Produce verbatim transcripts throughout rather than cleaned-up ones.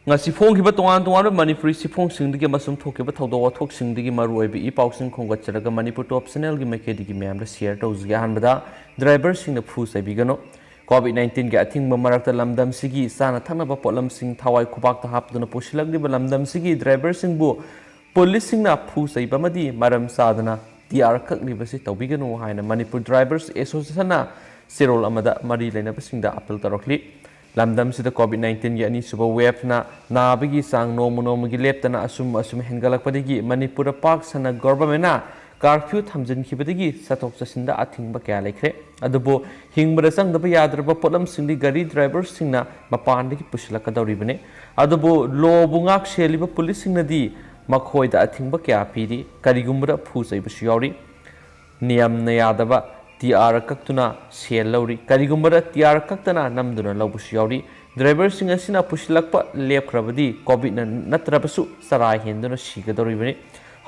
ꯉꯁꯤ ꯐꯣꯡꯈꯤꯕ ꯇꯣꯉꯥꯟ ꯇꯣꯉꯥꯟꯕ ꯃꯅꯤꯄꯨꯔꯤ ꯆꯦꯐꯣꯡꯁꯤꯡꯗꯒꯤ ꯑꯃꯁꯨꯡ ꯊꯣꯛꯈꯤꯕ ꯊꯧꯗꯣꯛ ꯋꯥꯊꯣꯛꯁꯤꯡꯗꯒꯤ ꯃꯔꯨꯑꯣꯏꯕ ꯏ ꯄꯥꯎꯁꯤꯡ ꯈꯣꯝꯒꯠꯆꯔꯒ ꯃꯅꯤꯄꯨꯔ ꯇꯣꯞ ꯆꯦꯅꯦꯜꯒꯤ ꯃꯥꯏꯀꯩꯗꯒꯤ ꯃꯌꯥꯝꯗ ꯁꯤꯌꯔ ꯇꯧꯖꯒꯦ꯫ ꯑꯍꯥꯟꯕꯗ ꯗ꯭ꯔꯥꯏꯚꯔꯁꯤꯡꯅ ꯐꯨ ꯆꯩꯕꯤꯒꯅꯨ꯫ ꯀꯣꯚꯤꯗ ꯅꯥꯏꯟꯇꯤꯟꯒꯤ ꯑꯊꯤꯡꯕ ꯃꯔꯛꯇ ꯂꯝꯗꯝꯁꯤꯒꯤ ꯆꯥꯅ ꯊꯛꯅꯕ ꯄꯣꯠꯂꯝꯁꯤꯡ ꯊꯋꯥꯏ ꯈꯨꯕꯥꯛꯇ ꯍꯥꯞꯇꯨꯅ ꯄꯨꯁꯤꯜꯂꯛꯂꯤꯕ ꯂꯝꯗꯝꯁꯤꯒꯤ ꯗ꯭ꯔꯥꯏꯚꯔꯁꯤꯡꯕꯨ ꯄꯨꯂꯤꯁꯁꯤꯡꯅ ꯐꯨ ꯆꯩꯕ ꯑꯃꯗꯤ ꯃꯔꯝ ꯆꯥꯗꯅ ꯇꯤ ꯑꯥꯔ ꯀꯛꯂꯤꯕꯁꯤ ꯇꯧꯕꯤꯒꯅꯨ ꯍꯥꯏꯅ ꯃꯅꯤꯄꯨꯔ ꯗ꯭ꯔꯥꯏꯚꯔꯁ ꯑꯦꯁꯣꯁꯤꯌꯦꯁꯟꯅ ꯆꯦꯔꯣꯜ ꯑꯃꯗ ꯃꯔꯤ ꯂꯩꯅꯕꯁꯤꯡꯗ ꯑꯄꯤꯜ ꯇꯧꯔꯛꯂꯤ꯫ ꯂꯝꯗꯝꯁꯤꯗ ꯀꯣꯚꯤꯗ ꯅꯥꯏꯟꯇꯤꯟꯒꯤ ꯑꯅꯤꯁꯨꯕ ꯋꯦꯚꯅ ꯅꯥꯕꯒꯤ ꯆꯥꯡ ꯅꯣꯡꯃ ꯅꯣꯡꯃꯒꯤ ꯂꯦꯞꯇꯅ ꯑꯁꯨꯝ ꯑꯁꯨꯝ ꯍꯦꯟꯒꯠꯂꯛꯄꯗꯒꯤ ꯃꯅꯤꯄꯨꯔꯗ ꯄꯥꯛ ꯁꯟꯅ ꯒꯣꯚꯔꯟꯃꯦꯟꯠꯅ ꯀꯥꯔꯐ꯭ꯌꯨ ꯊꯝꯖꯤꯟꯈꯤꯕꯗꯒꯤ ꯆꯠꯊꯣꯛ ꯆꯠꯁꯤꯟꯗ ꯑꯊꯤꯡꯕ ꯀꯌꯥ ꯂꯩꯈ꯭ꯔꯦ꯫ ꯑꯗꯨꯕꯨ ꯍꯤꯡꯕꯗ ꯆꯪꯗꯕ ꯌꯥꯗ꯭ꯔꯕ ꯄꯣꯠꯂꯝꯁꯤꯡꯗꯤ ꯒꯥꯔꯤ ꯗ꯭ꯔꯥꯏꯚꯔꯁꯤꯡꯅ ꯃꯄꯥꯟꯗꯒꯤ ꯄꯨꯁꯤꯜꯂꯛꯀꯗꯧꯔꯤꯕꯅꯤ꯫ ꯑꯗꯨꯕꯨ ꯂꯣꯕꯨ ꯉꯥꯛ ꯁꯦꯜꯂꯤꯕ ꯄꯨꯂꯤꯁꯁꯤꯡꯅꯗꯤ ꯃꯈꯣꯏꯗ ꯑꯊꯤꯡꯕ ꯀꯌꯥ ꯄꯤꯔꯤ꯫ ꯀꯔꯤꯒꯨꯝꯕꯗ ꯐꯨ ꯆꯩꯕꯁꯨ ꯌꯥꯎꯔꯤ꯫ ꯅꯤꯌꯝꯅ ꯌꯥꯗꯕ ꯇꯤ ꯑꯥꯔ ꯀꯛꯇꯨꯅ ꯁꯦꯜ ꯂꯧꯔꯤ꯫ ꯀꯔꯤꯒꯨꯝꯕꯗ ꯇꯤ ꯑꯥꯔ ꯀꯛꯇꯅ ꯅꯝꯗꯨꯅ ꯂꯧꯕꯁꯨ ꯌꯥꯎꯔꯤ꯫ ꯗ꯭ꯔꯥꯏꯚꯔꯁꯤꯡ ꯑꯁꯤꯅ ꯄꯨꯁꯤꯜꯂꯛꯄ ꯂꯦꯞꯈ꯭ꯔꯕꯗꯤ ꯀꯣꯚꯤꯗꯅ ꯅꯠꯇ꯭ꯔꯕꯁꯨ ꯆꯔꯥ ꯍꯦꯟꯗꯨꯅ ꯁꯤꯒꯗꯧꯔꯤꯕꯅꯤ꯫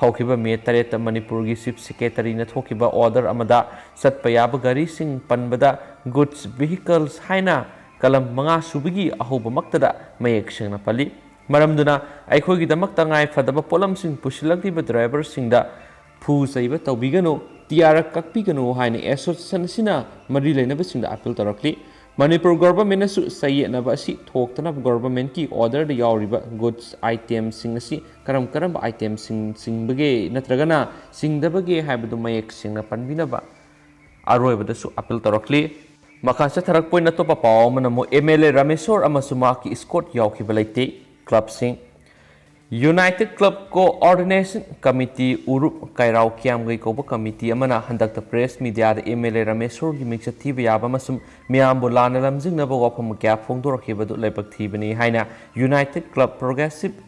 ꯍꯧꯈꯤꯕ ꯃꯦ ꯇꯔꯦꯠꯇ ꯃꯅꯤꯄꯨꯔꯒꯤ ꯆꯤꯐ ꯁꯦꯀ꯭ꯔꯦꯇꯔꯤꯅ ꯊꯣꯛꯈꯤꯕ ꯑꯣꯔꯗꯔ ꯑꯃꯗ ꯆꯠꯄ ꯌꯥꯕ ꯒꯥꯔꯤꯁꯤꯡ ꯄꯟꯕꯗ ꯒꯨꯗꯁ ꯚꯤꯍꯤꯀꯜꯁ ꯍꯥꯏꯅ ꯀꯂꯝ ꯃꯉꯥ ꯁꯨꯕꯒꯤ ꯑꯍꯧꯕꯃꯛꯇꯗ ꯃꯌꯦꯛ ꯁꯦꯡꯅ ꯄꯜꯂꯤ꯫ ꯃꯔꯝꯗꯨꯅ ꯑꯩꯈꯣꯏꯒꯤꯗꯃꯛ ꯇꯉꯥꯏ ꯐꯗꯕ ꯄꯣꯠꯂꯝꯁꯤꯡ ꯄꯨꯁꯤꯜꯂꯛꯂꯤꯕ ꯗ꯭ꯔꯥꯏꯚꯔꯁꯤꯡꯗ ꯐꯨ ꯆꯩꯕ ꯇꯧꯕꯤꯒꯅꯨ, ꯇꯤ ꯑꯥꯔ ꯀꯛꯄꯤꯒꯅꯨ ꯍꯥꯏꯅ ꯑꯦꯁꯣꯁꯤꯌꯦꯁꯟ ꯑꯁꯤꯅ ꯃꯔꯤ ꯂꯩꯅꯕꯁꯤꯡꯗ ꯑꯄꯤꯜ ꯇꯧꯔꯛꯂꯤ꯫ ꯃꯅꯤꯄꯨꯔ ꯒꯣꯚꯔꯟꯃꯦꯟꯠꯅꯁꯨ ꯆꯌꯦꯠꯅꯕ ꯑꯁꯤ ꯊꯣꯛꯇꯅꯕ ꯒꯣꯚꯔꯟꯃꯦꯟꯠꯀꯤ ꯑꯣꯔꯗꯔꯗ ꯌꯥꯎꯔꯤꯕ ꯒꯨꯗꯁ ꯑꯥꯏꯇꯦꯝꯁꯤꯡ ꯑꯁꯤ ꯀꯔꯝ ꯀꯔꯝꯕ ꯑꯥꯏꯇꯦꯝꯁꯤꯡ ꯆꯤꯡꯕꯒꯦ ꯅꯠꯇ꯭ꯔꯒꯅ ꯆꯤꯡꯗꯕꯒꯦ ꯍꯥꯏꯕꯗꯨ ꯃꯌꯦꯛ ꯁꯦꯡꯅ ꯄꯟꯕꯤꯅꯕ ꯑꯔꯣꯏꯕꯗꯁꯨ ꯑꯄꯤꯜ ꯇꯧꯔꯛꯂꯤ꯫ ꯃꯈꯥ ꯆꯠꯊꯔꯛꯄ ꯑꯣꯏꯅ ꯑꯇꯣꯞꯄ ꯄꯥꯎ ꯑꯃꯅ ꯑꯃꯨꯛ ꯑꯦꯝ ꯑꯦꯜ ꯑꯦ ꯔꯥꯃꯦꯁꯣꯔ ꯑꯃꯁꯨꯡ ꯃꯍꯥꯛꯀꯤ ꯏꯁꯀꯣꯔꯠ ꯌꯥꯎꯈꯤꯕ ꯂꯩꯇꯦ꯫ ꯀ꯭ꯂꯕꯁꯤꯡ꯫ ꯌꯨꯅꯥꯏꯇꯦꯗ ꯀ꯭ꯂꯕ ꯀꯣꯑꯣꯔꯗꯤꯅꯦꯁꯟ ꯀꯃꯤꯇꯤ ꯎꯔꯨꯞ ꯀꯩꯔꯥꯎ ꯀꯤꯌꯥꯝꯒꯩ ꯀꯧꯕ ꯀꯃꯤꯇꯤ ꯑꯃꯅ ꯍꯟꯗꯛꯇ ꯄ꯭ꯔꯦꯁ ꯃꯤꯗꯤꯌꯥꯗ ꯑꯦꯝ ꯑꯦꯜ ꯑꯦ ꯔꯥꯃꯦꯁꯣꯔꯒꯤ ꯃꯤꯡꯆꯠ ꯊꯤꯕ ꯌꯥꯕ ꯑꯃꯁꯨꯡ ꯃꯤꯌꯥꯝꯕꯨ ꯂꯥꯟꯅ ꯂꯝꯖꯤꯡꯅꯕ ꯋꯥꯐꯝ ꯀꯌꯥ ꯐꯣꯡꯗꯣꯔꯛꯈꯤꯕꯗꯨ ꯂꯥꯏꯕꯛ ꯊꯤꯕꯅꯤ ꯍꯥꯏꯅ ꯌꯨꯅꯥꯏꯇꯦꯗ ꯀ꯭ꯂꯕ ꯄ꯭ꯔꯣꯒ꯭ꯔꯦꯁꯤꯚ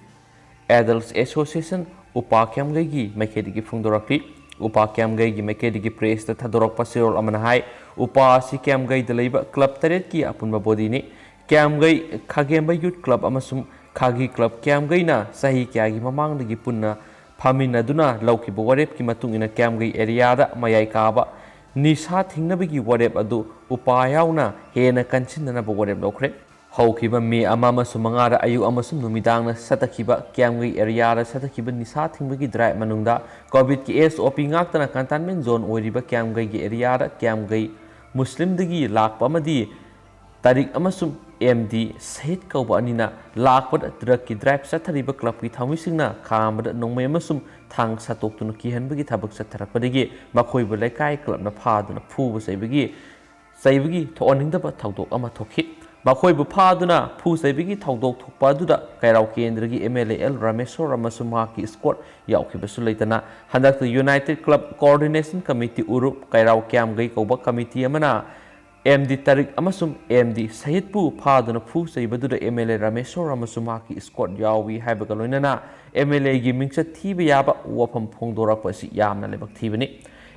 ꯑꯦꯗꯜꯠꯁ ꯑꯦꯁꯣꯁꯤꯌꯦꯁꯟ, ꯎꯄꯥ ꯀꯤꯌꯥꯝꯒꯩꯒꯤ ꯃꯥꯏꯀꯩꯗꯒꯤ ꯐꯣꯡꯗꯣꯔꯛꯂꯤ꯫ ꯎꯄꯥ ꯀꯤꯌꯥꯝꯒꯩꯒꯤ ꯃꯥꯏꯀꯩꯗꯒꯤ ꯄ꯭ꯔꯦꯁꯇ ꯊꯥꯗꯣꯔꯛꯄ ꯆꯦꯔꯣꯜ ꯑꯃꯅ ꯍꯥꯏ, ꯎꯄꯥ ꯑꯁꯤ ꯀꯤꯌꯥꯝꯒꯩꯗ ꯂꯩꯕ ꯀ꯭ꯂꯕ ꯇꯔꯦꯠꯀꯤ ꯑꯄꯨꯟꯕ ꯕꯣꯗꯤꯅꯤ꯫ ꯀꯤꯌꯥꯝꯒꯩ ꯈꯥꯒꯦꯝꯕ ꯌꯨꯠ ꯀ꯭ꯂꯕ ꯑꯃꯁꯨꯡ ꯈꯥꯒꯤ ꯀ꯭ꯂꯕ ꯀꯤꯌꯥꯝꯒꯩꯅ ꯆꯍꯤ ꯀꯌꯥꯒꯤ ꯃꯃꯥꯡꯗꯒꯤ ꯄꯨꯟꯅ ꯐꯝꯃꯤꯟꯅꯗꯨꯅ ꯂꯧꯈꯤꯕ ꯋꯥꯔꯦꯞꯀꯤ ꯃꯇꯨꯡ ꯏꯟꯅ ꯀꯤꯌꯥꯝꯒꯩ ꯑꯦꯔꯤꯌꯥꯗ ꯃꯌꯥꯏ ꯀꯥꯕ ꯅꯤꯁꯥ ꯊꯤꯡꯅꯕꯒꯤ ꯋꯥꯔꯦꯞ ꯑꯗꯨ ꯎꯄꯥ ꯌꯥꯎꯅ ꯍꯦꯟꯅ ꯀꯟꯁꯤꯟꯅꯅꯕ ꯋꯥꯔꯦꯞ ꯂꯧꯈ꯭ꯔꯦ꯫ ꯍꯧꯈꯤꯕ ꯃꯦ ꯑꯃ ꯑꯃꯁꯨꯡ ꯃꯉꯥꯗ ꯑꯌꯨꯛ ꯑꯃꯁꯨꯡ ꯅꯨꯃꯤꯗꯥꯡꯅ ꯆꯠꯊꯈꯤꯕ ꯀ꯭ꯌꯥꯝꯒꯩ ꯑꯦꯔꯤꯌꯥꯗ ꯆꯠꯊꯈꯤꯕ ꯅꯤꯁꯥ ꯊꯤꯡꯕꯒꯤ ꯗ꯭ꯔꯥꯏꯚ ꯃꯅꯨꯡꯗ ꯀꯣꯚꯤꯗꯀꯤ ꯑꯦꯁ ꯑꯣ ꯄꯤ ꯉꯥꯛꯇꯅ ꯀꯟꯇꯦꯟꯃꯦꯟ ꯖꯣꯟ ꯑꯣꯏꯔꯤꯕ ꯀ꯭ꯌꯥꯝꯒꯩꯒꯤ ꯑꯦꯔꯤꯌꯥꯗ ꯀ꯭ꯌꯥꯝꯒꯩ ꯃꯨꯁꯂꯤꯝꯗꯒꯤ ꯂꯥꯛꯄ ꯑꯃꯗꯤ ꯇꯥꯔꯤꯛ ꯑꯃꯁꯨꯡ ꯑꯦꯝ ꯗꯤ ꯁꯍꯤꯗ ꯀꯧꯕ ꯑꯅꯤꯅ ꯂꯥꯛꯄꯗ ꯗ꯭ꯔꯒꯀꯤ ꯗ꯭ꯔꯥꯏꯚ ꯆꯠꯊꯔꯤꯕ ꯀ꯭ꯂꯕꯀꯤ ꯊꯧꯃꯤꯁꯤꯡꯅ ꯈꯥꯝꯕꯗ ꯅꯣꯡꯃꯩ ꯑꯃꯁꯨꯡ ꯊꯥꯡ ꯁꯠꯇꯣꯛꯇꯨꯅ ꯀꯤꯍꯟꯕꯒꯤ ꯊꯕꯛ ꯆꯠꯊꯔꯛꯄꯗꯒꯤ ꯃꯈꯣꯏꯕꯨ ꯂꯩꯀꯥꯏ ꯀ꯭ꯂꯕꯅ ꯐꯥꯗꯨꯅ ꯐꯨꯕ ꯆꯩꯕꯒꯤ ꯆꯩꯕꯒꯤ ꯊꯣꯛꯍꯟꯅꯤꯡꯗꯕ ꯊꯧꯗꯣꯛ ꯑꯃ ꯊꯣꯛꯈꯤ꯫ ꯃꯈꯣꯏꯕꯨ ꯐꯥꯗꯨꯅ ꯐꯨ ꯆꯩꯕꯒꯤ ꯊꯧꯗꯣꯛ ꯊꯣꯛꯄ ꯑꯗꯨꯗ ꯀꯩꯔꯥꯎ ꯀꯦꯟꯗ꯭ꯔꯒꯤ M L A L Rameshwor ꯑꯃꯁꯨꯡ ꯃꯍꯥꯛꯀꯤ ꯏꯁꯀꯣꯠ ꯌꯥꯎꯈꯤꯕꯁꯨ ꯂꯩꯇꯅ ꯍꯟꯗꯛꯇ ꯌꯨꯅꯥꯏꯇꯦꯗ ꯀ꯭ꯂꯕ ꯀꯣꯑꯣꯔꯗꯤꯅꯦꯁꯟ ꯀꯃꯤꯇꯤ ꯎꯔꯨꯞ ꯀꯩꯔꯥꯎ ꯀ꯭ꯌꯥꯝꯒꯩ ꯀꯧꯕ ꯀꯃꯤꯇꯤ ꯑꯃꯅ ꯑꯦꯝ ꯗꯤ ꯇꯥꯔꯤꯛ ꯑꯃꯁꯨꯡ ꯑꯦꯝ ꯗꯤ ꯁꯍꯤꯗꯄꯨ ꯐꯥꯗꯨꯅ ꯐꯨ ꯆꯩꯕꯗꯨꯗ ꯑꯦꯝ ꯑꯦꯜ ꯑꯦ ꯔꯥꯃꯦꯁꯣꯔ ꯑꯃꯁꯨꯡ ꯃꯍꯥꯛꯀꯤ ꯏꯁꯀꯣꯠ ꯌꯥꯎꯏ ꯍꯥꯏꯕꯒ ꯂꯣꯏꯅꯅ ꯑꯦꯝ ꯑꯦꯜ ꯑꯦꯒꯤ ꯃꯤꯡꯆꯠ ꯊꯤꯕ ꯌꯥꯕ ꯋꯥꯐꯝ ꯐꯣꯡꯗꯣꯔꯛꯄ ꯑꯁꯤ ꯌꯥꯝꯅ ꯂꯥꯏꯕꯛ ꯊꯤꯕꯅꯤ꯫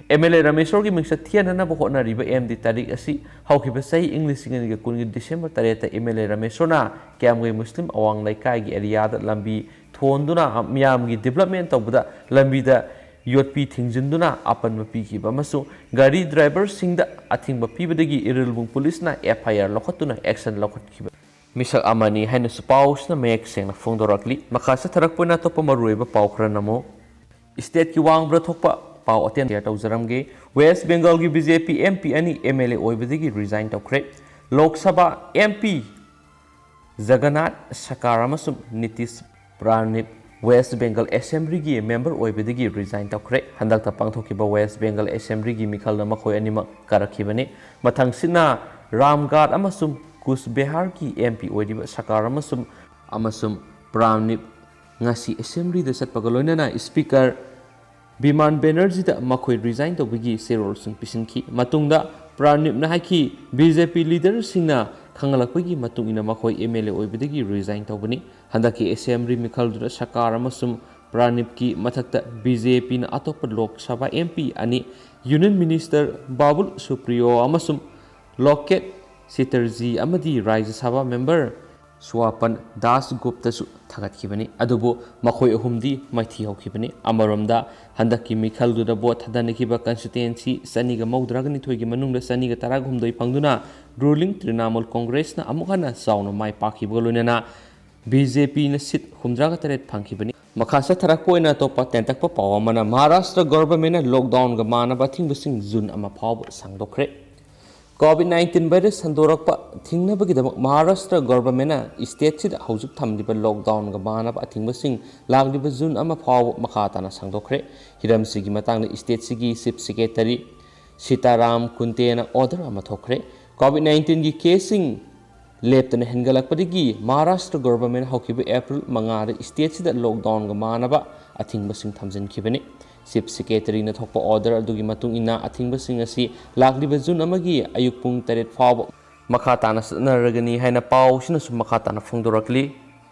ꯑꯦꯝ ꯑꯦꯜ ꯑꯦ ꯔꯥꯃꯦꯁꯣꯔꯒꯤ ꯃꯤꯡꯆꯠ ꯊꯤꯍꯟꯅꯅꯕ ꯍꯣꯠꯅꯔꯤꯕ ꯑꯦꯝ ꯗꯤ ꯇꯥꯔꯤꯛ ꯑꯁꯤ ꯍꯧꯈꯤꯕ ꯆꯍꯤ ꯏꯪ ꯂꯤꯁꯤꯡ ꯑꯅꯤꯒ ꯀꯨꯟꯒꯤ ꯗꯤꯁꯦꯝꯕꯔ ꯇꯔꯦꯠꯇ ꯑꯦꯝ ꯑꯦꯜ ꯑꯦ ꯔꯥꯃꯦꯁꯣꯔꯅ ꯀ꯭ꯌꯥꯝꯒꯩ ꯃꯨꯁꯂꯤꯝ ꯑꯋꯥꯡ ꯂꯩꯀꯥꯏꯒꯤ ꯑꯦꯔꯤꯌꯥꯗ ꯂꯝꯕꯤ ꯊꯣꯟꯗꯨꯅ ꯃꯤꯌꯥꯝꯒꯤ ꯗꯤꯕꯂꯞꯃꯦꯟ ꯇꯧꯕꯗ ꯂꯝꯕꯤꯗ ꯌꯣꯠꯄꯤ ꯊꯤꯡꯖꯤꯟꯗꯨꯅ ꯑꯄꯟꯕ ꯄꯤꯈꯤꯕ ꯑꯃꯁꯨꯡ ꯒꯥꯔꯤ ꯗ꯭ꯔꯥꯏꯚꯔꯁꯤꯡꯗ ꯑꯊꯤꯡꯕ ꯄꯤꯕꯗꯒꯤ ꯏꯔꯤꯜꯕꯨꯡ ꯄꯨꯂꯤꯁꯅ ꯑꯦꯐ ꯑꯥꯏ ꯑꯥꯔ ꯂꯧꯈꯠꯇꯨꯅ ꯑꯦꯛꯁꯟ ꯂꯧꯈꯠꯈꯤꯕ ꯃꯤꯁꯛ ꯑꯃꯅꯤ ꯍꯥꯏꯅꯁꯨ ꯄꯥꯎꯁꯤꯅ ꯃꯌꯦꯛ ꯁꯦꯡꯅ ꯐꯣꯡꯗꯣꯔꯛꯂꯤ꯫ ꯃꯈꯥ ꯆꯠꯊꯔꯛꯄ ꯑꯣꯏꯅ ꯑꯇꯣꯞꯄ ꯃꯔꯨꯑꯣꯏꯕ ꯄꯥꯎ ꯈꯔ ꯅꯝꯃꯨ꯫ ꯁ꯭ꯇꯦꯠꯀꯤ ꯋꯥꯡꯃꯗ ꯊꯣꯛꯄ ꯄꯥꯎ ꯑꯇꯦꯟ ꯁꯤꯌꯔ ꯇꯧꯖꯔꯝꯒꯦ꯫ ꯋꯦꯁ ꯕꯦꯡꯒꯜꯒꯤ B J P M P ꯑꯅꯤ ꯑꯦꯝ ꯑꯦꯜ ꯑꯦ ꯑꯣꯏꯕꯗꯒꯤ ꯔꯤꯖꯥꯏꯟ ꯇꯧꯈ꯭ꯔꯦ꯫ ꯂꯣꯛ ꯁꯚꯥ ꯑꯦꯝ ꯄꯤ ꯖꯒꯟꯅꯥꯊ ꯁꯔꯀꯥꯔ ꯑꯃꯁꯨꯡ ꯅꯤꯇꯤꯁ ꯄ꯭ꯔꯥꯅꯤꯞ ꯋꯦꯁ ꯕꯦꯡꯒꯜ ꯑꯦꯁꯦꯝꯕ꯭ꯂꯤꯒꯤ ꯃꯦꯝꯕꯔ ꯑꯣꯏꯕꯗꯒꯤ ꯔꯤꯖꯥꯏꯟ ꯇꯧꯈ꯭ꯔꯦ꯫ ꯍꯟꯗꯛꯇ ꯄꯥꯡꯊꯣꯛꯈꯤꯕ ꯋꯦꯁ ꯕꯦꯡꯒꯜ ꯑꯦꯁꯦꯝꯕ꯭ꯂꯤꯒꯤ ꯃꯤꯈꯜꯗ ꯃꯈꯣꯏ ꯑꯅꯤꯃꯛ ꯀꯥꯔꯛꯈꯤꯕꯅꯤ꯫ ꯃꯊꯪꯁꯤꯠꯅ ꯔꯥꯝꯒꯥꯠ ꯑꯃꯁꯨꯡ ꯀꯨꯁ ꯕꯦꯍꯥꯔꯒꯤ ꯑꯦꯝ ꯄꯤ ꯑꯣꯏꯔꯤꯕ ꯁꯔꯀꯥꯔ ꯑꯃꯁꯨꯡ, ꯑꯃꯁꯨꯡ ꯄ꯭ꯔꯥꯅꯤꯞ ꯉꯁꯤ ꯑꯦꯁꯦꯝꯕ꯭ꯂꯤꯗ ꯆꯠꯄꯒ ꯂꯣꯏꯅꯅ ꯁ꯭ꯄꯤꯀꯔ ꯕꯤꯃꯥꯟ ꯕꯦꯅꯔꯖꯤꯗ ꯃꯈꯣꯏ ꯔꯤꯖꯥꯏꯟ ꯇꯧꯕꯒꯤ ꯆꯦꯔꯣꯜꯁꯤꯡ ꯄꯤꯁꯤꯟꯈꯤ꯫ ꯃꯇꯨꯡꯗ ꯄ꯭ꯔꯥꯅꯤꯞꯅ ꯍꯥꯏꯈꯤ, ꯕꯤ ꯖꯦ ꯄꯤ ꯂꯤꯗꯔꯁꯤꯡꯅ ꯈꯪꯍꯜꯂꯛꯄꯒꯤ ꯃꯇꯨꯡ ꯏꯟꯅ ꯃꯈꯣꯏ ꯑꯦꯝ ꯑꯦꯜ ꯑꯦ ꯑꯣꯏꯕꯗꯒꯤ ꯔꯤꯖꯥꯏꯟ ꯇꯧꯕꯅꯤ꯫ ꯍꯟꯗꯛꯀꯤ ꯑꯦꯁꯦꯝꯕ꯭ꯂꯤ ꯃꯤꯈꯜꯗꯨꯗ ꯁꯔꯀꯥꯔ ꯑꯃꯁꯨꯡ ꯄ꯭ꯔꯥꯅꯤꯞꯀꯤ ꯃꯊꯛꯇ ꯕꯤ ꯖꯦ ꯄꯤꯅ ꯑꯇꯣꯞꯄ ꯂꯣꯛ ꯁꯚꯥ ꯑꯦꯝ ꯄꯤ ꯑꯅꯤ, ꯌꯨꯅꯤꯌꯟ ꯃꯤꯅꯤꯁꯇꯔ ꯕꯥꯕꯨꯜ ꯁꯨꯄ꯭ꯔꯤꯌꯣ ꯑꯃꯁꯨꯡ ꯂꯣꯀꯦꯠ ꯆꯦꯇꯔꯖꯤ ꯑꯃꯗꯤ ꯔꯥꯖ꯭ꯌ ꯁꯚꯥ ꯃꯦꯝꯕꯔ ꯁ꯭ꯋꯥꯄꯟ ꯗꯥꯁ ꯒꯨꯞꯇꯁꯨ ꯊꯥꯒꯠꯈꯤꯕꯅꯤ꯫ ꯑꯗꯨꯕꯨ ꯃꯈꯣꯏ ꯑꯍꯨꯝꯗꯤ ꯃꯥꯏꯊꯤ ꯍꯧꯈꯤꯕꯅꯤ꯫ ꯑꯃꯔꯣꯝꯗ, ꯍꯟꯗꯛꯀꯤ ꯃꯤꯈꯜꯗꯨꯗ ꯚꯣꯠ ꯊꯥꯗꯅꯈꯤꯕ ꯀꯟꯁꯇꯤꯇ꯭ꯋꯦꯟꯁꯤ ꯆꯅꯤꯒ ꯃꯧꯗ꯭ꯔꯥꯒ ꯅꯤꯊꯣꯏꯒꯤ ꯃꯅꯨꯡꯗ ꯆꯅꯤꯒ ꯇꯔꯥꯍꯨꯝꯗꯣꯏ ꯐꯪꯗꯨꯅ ꯔꯨꯂꯤꯡ ꯇ꯭ꯔꯤꯅꯥꯃꯨꯜ ꯀꯣꯡꯒ꯭ꯔꯦꯁꯅ ꯑꯃꯨꯛ ꯍꯟꯅ ꯆꯥꯎꯅ ꯃꯥꯏ ꯄꯥꯛꯈꯤꯕꯒ ꯂꯣꯏꯅꯅ ꯕꯤ ꯖꯦ ꯄꯤꯅ ꯁꯤꯠ ꯍꯨꯝꯗ꯭ꯔꯥꯒ ꯇꯔꯦꯠ ꯐꯪꯈꯤꯕꯅꯤ꯫ ꯃꯈꯥ ꯆꯠꯊꯔꯛꯄ ꯑꯣꯏꯅ ꯑꯇꯣꯞꯄ ꯇꯦꯟꯇꯛꯄ ꯄꯥꯎ ꯑꯃꯅ, ꯃꯍꯥꯔꯥꯁꯇ꯭ꯔ ꯒꯣꯚꯔꯟꯃꯦꯟꯠꯅ ꯂꯣꯛꯗꯥꯎꯟꯒ ꯃꯥꯟꯅꯕ ꯑꯊꯤꯡꯕꯁꯤꯡ ꯖꯨꯟ ꯑꯃ ꯐꯥꯎꯕ ꯁꯥꯡꯗꯣꯛꯈ꯭ꯔꯦ꯫ ꯀꯣꯚꯤꯗ ꯅꯥꯏꯟꯇꯤꯟ ꯚꯥꯏꯔꯁ ꯁꯟꯗꯣꯔꯛꯄ ꯊꯤꯡꯅꯕꯒꯤꯗꯃꯛ ꯃꯍꯥꯔꯥꯁꯇ꯭ꯔ ꯒꯣꯚꯔꯟꯃꯦꯟꯠꯅ ꯁ꯭ꯇꯦꯠꯁꯤꯗ ꯍꯧꯖꯤꯛ ꯊꯝꯂꯤꯕ ꯂꯣꯛꯗꯥꯎꯟꯒ ꯃꯥꯟꯅꯕ ꯑꯊꯤꯡꯕꯁꯤꯡ ꯂꯥꯛꯂꯤꯕ ꯖꯨꯟ ꯑꯃ ꯐꯥꯎꯕ ꯃꯈꯥ ꯇꯥꯅ ꯁꯥꯡꯗꯣꯛꯈ꯭ꯔꯦ꯫ ꯍꯤꯔꯝꯁꯤꯒꯤ ꯃꯇꯥꯡꯗ ꯁ꯭ꯇꯦꯠꯁꯤꯒꯤ ꯆꯤꯐ ꯁꯦꯀ꯭ꯔꯦꯇꯔꯤ ꯁꯤꯇꯥꯔꯥꯝ ꯀꯨꯟꯇꯦꯅ ꯑꯣꯔꯗꯔ ꯑꯃ ꯊꯣꯛꯈ꯭ꯔꯦ꯫ ꯀꯣꯚꯤꯗ ꯅꯥꯏꯟꯇꯤꯟꯒꯤ ꯀꯦꯁꯁꯤꯡ ꯂꯦꯞꯇꯅ ꯍꯦꯟꯒꯠꯂꯛꯄꯗꯒꯤ ꯃꯍꯥꯔꯥꯁꯇ꯭ꯔ ꯒꯣꯚꯔꯟꯃꯦꯟꯠ ꯍꯧꯈꯤꯕ ꯑꯦꯄ꯭ꯔꯤꯜ ꯃꯉꯥꯗ ꯁ꯭ꯇꯦꯠꯁꯤꯗ ꯂꯣꯛꯗꯥꯎꯟꯒ ꯃꯥꯟꯅꯕ ꯑꯊꯤꯡꯕꯁꯤꯡ ꯊꯝꯖꯤꯟꯈꯤꯕꯅꯤ꯫ ꯆꯤꯐ ꯁꯦꯀ꯭ꯔꯦꯇꯔꯤꯅ ꯊꯣꯛꯄ ꯑꯣꯔꯗꯔ ꯑꯗꯨꯒꯤ ꯃꯇꯨꯡ ꯏꯟꯅ ꯑꯊꯤꯡꯕꯁꯤꯡ ꯑꯁꯤ ꯂꯥꯛꯂꯤꯕ ꯖꯨꯟ ꯑꯃꯒꯤ ꯑꯌꯨꯛ ꯄꯨꯡ ꯇꯔꯦꯠ ꯐꯥꯎꯕ ꯃꯈꯥ ꯇꯥꯅ ꯆꯠꯅꯔꯒꯅꯤ ꯍꯥꯏꯅ ꯄꯥꯎ ꯑꯁꯤꯅꯁꯨ ꯃꯈꯥ ꯇꯥꯅ ꯐꯣꯡꯗꯣꯔꯛꯂꯤ꯫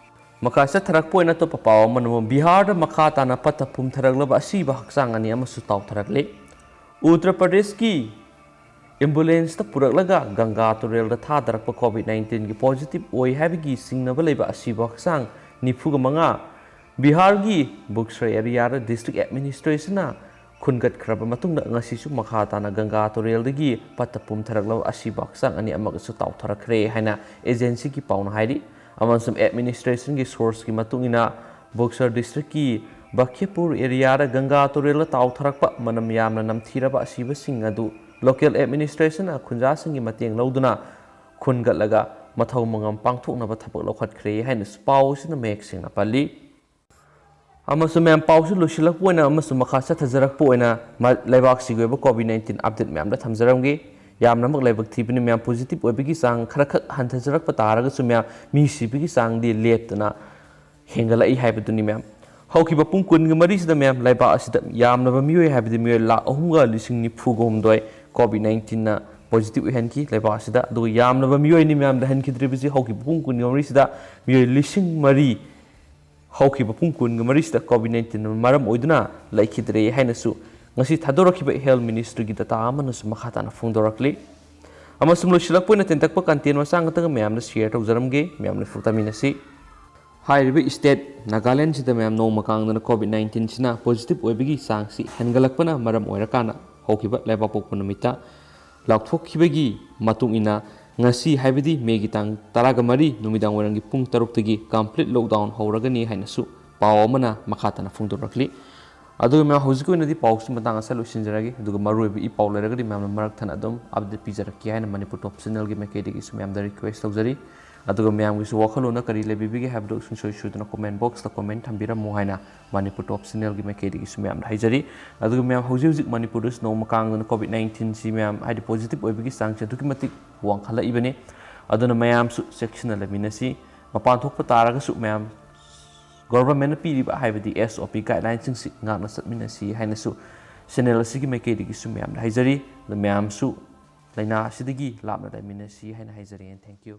ꯃꯈꯥ ꯆꯠꯊꯔꯛꯄ ꯑꯣꯏꯅ ꯑꯇꯣꯞꯄ ꯄꯥꯎ ꯑꯃꯅ ꯑꯃꯨꯛ ꯕꯤꯍꯥꯔꯗ ꯃꯈꯥ ꯇꯥꯅ ꯄꯠꯊ ꯄꯨꯝꯊꯔꯛꯂꯕ ꯑꯁꯤꯕ ꯍꯛꯆꯥꯡ ꯑꯅꯤ ꯑꯃꯁꯨ ꯇꯥꯎꯊꯔꯛꯂꯤ꯫ ꯎꯠꯇꯔ ꯄ꯭ꯔꯗꯦꯁꯀꯤ ꯑꯦꯝꯕꯨꯂꯦꯟꯁꯇ ꯄꯨꯔꯛꯂꯒ ꯒꯪꯒꯥ ꯇꯨꯔꯦꯜꯗ ꯊꯥꯗꯔꯛꯄ ꯀꯣꯚꯤꯗ ꯅꯥꯏꯟꯇꯤꯟꯒꯤ ꯄꯣꯖꯤꯇꯤꯚ ꯑꯣꯏ ꯍꯥꯏꯕꯒꯤ ꯆꯤꯡꯅꯕ ꯂꯩꯕ ꯑꯁꯤꯕ ꯍꯛꯆꯥꯡ ꯅꯤꯐꯨꯒ ꯃꯉꯥ ꯕꯤꯍꯥꯔꯒꯤ ꯕꯨꯛꯁꯔ ꯑꯦꯔꯤꯌꯥꯗ ꯗꯤꯁꯇ꯭ꯔꯤꯛ ꯑꯦꯗꯃꯤꯅꯤꯁꯇ꯭ꯔꯦꯁꯟꯅ ꯈꯨꯟꯒꯠꯈ꯭ꯔꯕ ꯃꯇꯨꯡꯗ ꯉꯁꯤꯁꯨ ꯃꯈꯥ ꯇꯥꯅ ꯒꯪꯒꯥ ꯇꯨꯔꯦꯜꯗꯒꯤ ꯄꯠꯊ ꯄꯨꯝꯊꯔꯛꯂꯕ ꯑꯁꯤꯕ ꯍꯛꯆꯥꯡ ꯑꯅꯤ ꯑꯃꯒꯁꯨ ꯇꯥꯎꯊꯔꯛꯈ꯭ꯔꯦ ꯍꯥꯏꯅ ꯑꯦꯖꯦꯟꯁꯤꯒꯤ ꯄꯥꯎꯅ ꯍꯥꯏꯔꯤ꯫ ꯑꯃꯁꯨꯡ ꯑꯦꯗꯃꯤꯅꯤꯁꯇ꯭ꯔꯦꯁꯟꯒꯤ ꯁꯣꯔꯁꯀꯤ ꯃꯇꯨꯡ ꯏꯟꯅ, ꯕꯨꯛꯁꯔ ꯗꯤꯁꯇ꯭ꯔꯤꯛꯀꯤ ꯕꯈ꯭ꯌꯄꯨꯔ ꯑꯦꯔꯤꯌꯥꯗ ꯒꯪꯒꯥ ꯇꯨꯔꯦꯜꯗ ꯇꯥꯎꯊꯔꯛꯄ ꯃꯅꯝ ꯌꯥꯝꯅ ꯅꯝꯊꯤꯔꯕ ꯑꯁꯤꯕꯁꯤꯡ ꯑꯗꯨ ꯂꯣꯀꯦꯜ ꯑꯦꯗꯃꯤꯅꯤꯁꯇ꯭ꯔꯦꯁꯟꯅ ꯈꯨꯟꯖꯥꯁꯤꯡꯒꯤ ꯃꯇꯦꯡ ꯂꯧꯗꯨꯅ ꯈꯨꯟꯒꯠꯂꯒ ꯃꯊꯧ ꯃꯉꯝ ꯄꯥꯡꯊꯣꯛꯅꯕ ꯊꯕꯛ ꯂꯧꯈꯠꯈ꯭ꯔꯦ ꯍꯥꯏꯅꯁꯨ ꯄꯥꯎ ꯑꯁꯤꯅ ꯃꯌꯦꯛ ꯁꯦꯡꯅ ꯄꯜꯂꯤ꯫ ꯑꯃꯁꯨꯡ ꯃꯌꯥꯝ, ꯄꯥꯎꯁꯤ ꯂꯣꯏꯁꯤꯜꯂꯛꯄ ꯑꯣꯏꯅ ꯑꯃꯁꯨꯡ ꯃꯈꯥ ꯆꯠꯊꯖꯔꯛꯄ ꯑꯣꯏꯅ ꯃ-, ꯂꯩꯕꯥꯛꯁꯤꯒꯤ ꯑꯣꯏꯕ ꯀꯣꯚꯤꯗ ꯅꯥꯏꯟꯇꯤꯟ ꯑꯞꯗꯦꯠ ꯃꯌꯥꯝꯗ ꯊꯝꯖꯔꯝꯒꯦ꯫ ꯌꯥꯝꯅꯃꯛ ꯂꯥꯏꯕꯛ ꯊꯤꯕꯅꯤ ꯃꯌꯥꯝ, ꯄꯣꯖꯤꯇꯤꯚ ꯑꯣꯏꯕꯒꯤ ꯆꯥꯡ ꯈꯔ ꯈꯛ ꯍꯟꯊꯖꯔꯛꯄ ꯇꯥꯔꯒꯁꯨ ꯃꯌꯥꯝ, ꯃꯤ ꯁꯤꯕꯒꯤ ꯆꯥꯡꯗꯤ ꯂꯦꯞꯇꯅ ꯍꯦꯟꯒꯠꯂꯛꯏ ꯍꯥꯏꯕꯗꯨꯅꯤ ꯃꯌꯥꯝ꯫ ꯍꯧꯈꯤꯕ ꯄꯨꯡ ꯀꯨꯟꯒ ꯃꯔꯤꯁꯤꯗ ꯃꯌꯥꯝ, ꯂꯩꯕꯥꯛ ꯑꯁꯤꯗ ꯌꯥꯝꯂꯕ ꯃꯤꯑꯣꯏ ꯍꯥꯏꯕꯗꯤ ꯃꯤꯑꯣꯏ ꯂꯥꯈ ꯑꯍꯨꯝꯒ ꯂꯤꯁꯤꯡ ꯅꯤꯐꯨꯒ ꯍꯨꯝꯗꯣꯏ ꯀꯣꯚꯤꯗ ꯅꯥꯏꯟꯇꯤꯟꯅ ꯄꯣꯖꯤꯇꯤꯚ ꯑꯣꯏꯍꯟꯈꯤ ꯂꯩꯕꯥꯛ ꯑꯁꯤꯗ꯫ ꯑꯗꯨꯒ ꯌꯥꯝꯂꯕ ꯃꯤꯑꯣꯏꯅꯤ ꯃꯌꯥꯝ ꯂꯩꯍꯟꯈꯤꯗ꯭ꯔꯤꯕꯁꯤ ꯍꯧꯈꯤꯕ ꯄꯨꯡ ꯀꯨꯟꯒ ꯃꯔꯤꯁꯤꯗ ꯃꯤꯑꯣꯏ ꯂꯤꯁꯤꯡ ꯃꯔꯤ ꯍꯧꯈꯤꯕ ꯄꯨꯡ ꯀꯨꯟꯒ ꯃꯔꯤꯁꯤꯗ ꯀꯣꯚꯤꯗ ꯅꯥꯏꯟꯇꯤꯟꯅ ꯃꯔꯝ ꯑꯣꯏꯗꯨꯅ ꯂꯩꯈꯤꯗ꯭ꯔꯦ ꯍꯥꯏꯅꯁꯨ ꯉꯁꯤ ꯊꯥꯗꯣꯔꯛꯈꯤꯕ ꯍꯦꯜꯊ ꯃꯤꯅꯤꯁꯇ꯭ꯔꯤꯒꯤ ꯗꯇꯥ ꯑꯃꯅꯁꯨ ꯃꯈꯥ ꯇꯥꯅ ꯐꯣꯡꯗꯣꯔꯛꯂꯤ꯫ ꯑꯃꯁꯨꯡ ꯂꯣꯏꯁꯤꯜꯂꯛꯄ ꯑꯣꯏꯅ ꯇꯦꯟꯇꯛꯄ content ꯃꯆꯥ ꯈꯛꯇꯪ ꯃꯌꯥꯝꯗ share ꯇꯧꯖꯔꯝꯒꯦ꯫ ꯃꯌꯥꯝ ꯂꯩꯐꯨ ꯇꯥꯃꯤꯟꯅꯁꯤ꯫ ꯍꯥꯏꯔꯤꯕ state ꯅꯥꯒꯥꯂꯦꯟꯁꯤꯗ ꯃꯌꯥꯝ ꯅꯣꯡꯃ ꯀꯥꯡꯗꯅ COVID nineteenꯁꯤꯅ positive ꯑꯣꯏꯕꯒꯤ ꯆꯥꯡꯁꯤ ꯍꯦꯟꯒꯠꯂꯛꯄꯅ ꯃꯔꯝ ꯑꯣꯏꯔꯀꯥꯟꯗ ꯍꯧꯈꯤꯕ ꯂꯩꯕꯥꯛꯄꯣꯛꯄ ꯅꯨꯃꯤꯠꯇ ꯂꯥꯎꯊꯣꯛꯈꯤꯕꯒꯤ ꯃꯇꯨꯡ ꯏꯟꯅ ꯉꯁꯤ ꯍꯥꯏꯕꯗꯤ Mayꯒꯤ ꯇꯥꯡ ꯇꯔꯥꯒ ꯃꯔꯤ ꯅꯨꯃꯤꯗꯥꯡ ꯋꯥꯏꯔꯝꯒꯤ ꯄꯨꯡ ꯇꯔꯨꯛꯇꯒꯤ complete lockdown ꯍꯧꯔꯒꯅꯤ ꯍꯥꯏꯅꯁꯨ ꯄꯥꯎ ꯑꯃꯅ ꯃꯈꯥ ꯇꯥꯅ ꯐꯣꯡꯗꯣꯔꯛꯂꯤ꯫ ꯑꯗꯨꯒ ꯃꯌꯥꯝ ꯍꯧꯖꯤꯛꯀꯤ ꯑꯣꯏꯅꯗꯤ ꯄꯥꯎꯁꯤ ꯃꯇꯥꯡ ꯑꯁꯤꯗ ꯂꯣꯏꯁꯤꯟꯖꯔꯒꯦ꯫ ꯑꯗꯨꯒ ꯃꯔꯨꯑꯣꯏꯕ ꯏ ꯄꯥꯎ ꯂꯩꯔꯒꯗꯤ ꯃꯌꯥꯝꯅ ꯃꯔꯛ ꯊꯠꯅ ꯑꯗꯨꯝ update ꯄꯤꯖꯔꯛꯀꯦ ꯍꯥꯏꯅ ꯃꯅꯤꯄꯨꯔ ꯇꯣꯞ ꯆꯦꯅꯦꯜꯒꯤ ꯃꯥꯏꯀꯩꯗꯒꯤꯁꯨ ꯃꯌꯥꯝꯗ request ꯇꯧꯖꯔꯤ꯫ ꯑꯗꯨꯒ ꯃꯌꯥꯝꯒꯤꯁꯨ ꯋꯥꯈꯜꯂꯣꯟꯅ ꯀꯔꯤ ꯂꯩꯕꯤꯕꯒꯦ ꯍꯥꯏꯕꯗꯨ ꯁꯨꯡꯁꯣꯏ ꯁꯣꯏꯗꯅ comment boxꯇ comment ꯊꯝꯕꯤꯔꯝꯃꯨ ꯍꯥꯏꯅ ꯃꯅꯤꯄꯨꯔ ꯇꯣꯞ ꯆꯦꯅꯦꯜꯒꯤ ꯃꯥꯏꯀꯩꯗꯒꯤꯁꯨ ꯃꯌꯥꯝꯗ ꯍꯥꯏꯖꯔꯤ꯫ ꯑꯗꯨꯒ ꯃꯌꯥꯝ ꯍꯧꯖꯤꯛ ꯍꯧꯖꯤꯛ ꯃꯅꯤꯄꯨꯔꯗꯁꯨ ꯅꯣꯡꯃ ꯀꯥꯡꯗꯅ COVID nineteenꯁꯤ ꯃꯌꯥꯝ ꯍꯥꯏꯗꯤ positive ꯑꯣꯏꯕꯒꯤ ꯆꯥꯡꯁꯤ ꯑꯗꯨꯛꯀꯤ ꯃꯇꯤꯛ ꯋꯥꯡꯈꯠꯂꯛꯏꯕꯅꯤ꯫ ꯑꯗꯨꯅ ꯃꯌꯥꯝꯁꯨ ꯆꯦꯛꯁꯤꯟꯅ ꯂꯩꯃꯤꯟꯅꯁꯤ꯫ ꯃꯄꯥꯟ ꯊꯣꯛꯄ ꯇꯥꯔꯒꯁꯨ ꯃꯌꯥꯝ governmentꯅ ꯄꯤꯔꯤꯕ ꯍꯥꯏꯕꯗꯤ S O P guidelineꯁꯤꯡꯁꯤ ꯉꯥꯛꯅ ꯆꯠꯃꯤꯟꯅꯁꯤ ꯍꯥꯏꯅꯁꯨ ꯆꯦꯅꯦꯜ ꯑꯁꯤꯒꯤ ꯃꯥꯏꯀꯩꯗꯒꯤꯁꯨ ꯃꯌꯥꯝꯗ ꯍꯥꯏꯖꯔꯤ꯫ ꯑꯗꯨ ꯃꯌꯥꯝꯁꯨ ꯂꯥꯏꯅꯥ ꯑꯁꯤꯗꯒꯤ ꯂꯥꯞꯅ ꯂꯩꯃꯤꯟꯅꯁꯤ ꯍꯥꯏꯅ ꯍꯥꯏꯖꯔꯤ꯫ And thank you꯫